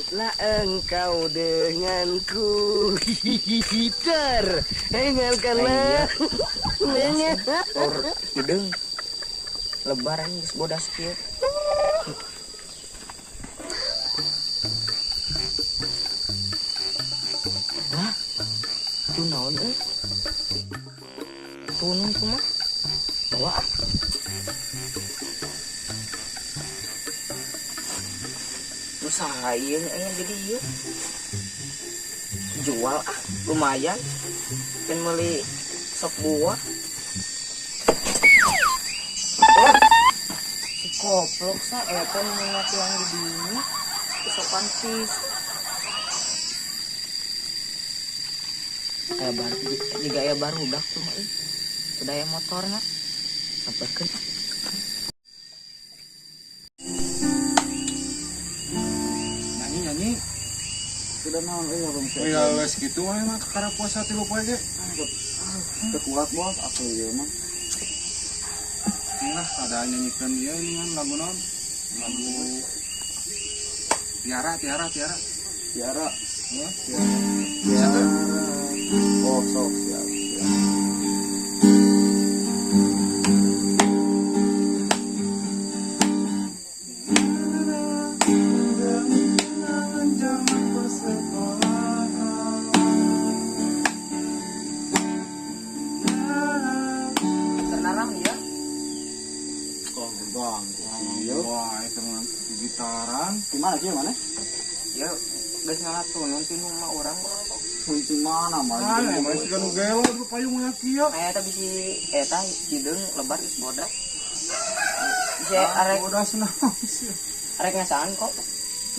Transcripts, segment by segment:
Ikutlah engkau denganku. Hitar, dengarkanlah. Or hidung lebaran geus bodas kieu. Wah, itu naon euy? Tunun kumaha? Bawa ah. Usaha ieu jadi ieu. Jual ah, lumayan. Kan meuli sop buah. Oh, si koplok sa eta nu yang di dinya. Sopan pis. Aya bar jiga aya barudak tuh mah euy. Sudah aya motorna. Samperkeun ah. Nyanyi. Sudah naon euy abang saya. Ya geus kitu mah emang kakara puasa 3 poe ge. Teu kuat bos atuh ieu mah. Lah ada nyanyikan ieu ini kan lagu naon? Lagu Tiara. Tiara. Tiara. Hah? Bisa tuh. Oh, sok siap. Ternaram ya. Bang, iya. Wah, itu mah gitaran. Di mana sih mana? Ya, geus ngalatun ti nu mah urang. Kunci mana mah? Ah, emang sih kan gelo di payung nya kieu. Aya eta bisi eta hideung lebar geus bodas. Bisi arek bodas naon sih. Arek ngasaan kok.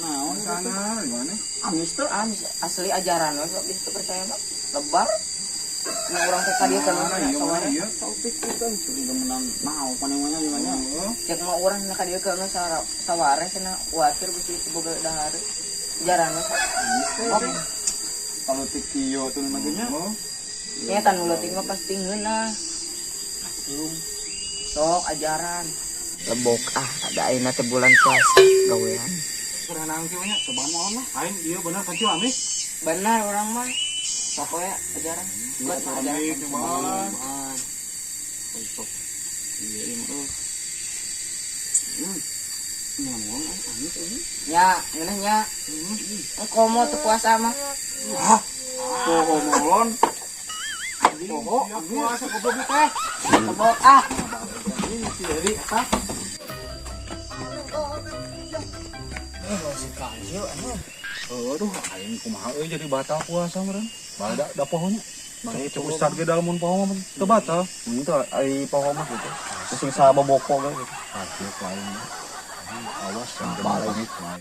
Naon sana di mana? Amis teu amis asli ajaran we kok bisa percaya mah. Lebar. Nu urang teh ka dieu kan sawah. Iya, topik itu curiga menang mau panemanya di mana? Cek mah urang na ka dieu kan saware cenah kuatir bisi teu boga dahar. Ajaran we. Amis teh. Kalau tikio tuh namanya. Nya kan leutik mah pasti ngeunah. Asum. Sok ajaran. Lebok ah ada ayeuna teh bulan puasa gawean. Kurang nangki nya coba moal mah. Aing ieu bener kancil amis. Bener urang mah. Sok we ajaran. Buat mah ajaran cobaan. Sok. Ieu euy. Ngomong amis euy. Nya, ngeunah nya. Komo teu puasa mah. Hah? Poho molon. Poho puasa goblok teh. Kebok ah. Ini si Dedi eta. Si kancil anu. Aduh, aing kumaha euy jadi batal puasa meureun. Bae da pohonya. Cek ustad ge dalmun poho mah teu batal. Mun teu ari poho mah gitu. Sing sababoko ge gitu. Ah, kieu aing. Awas Balik. lain.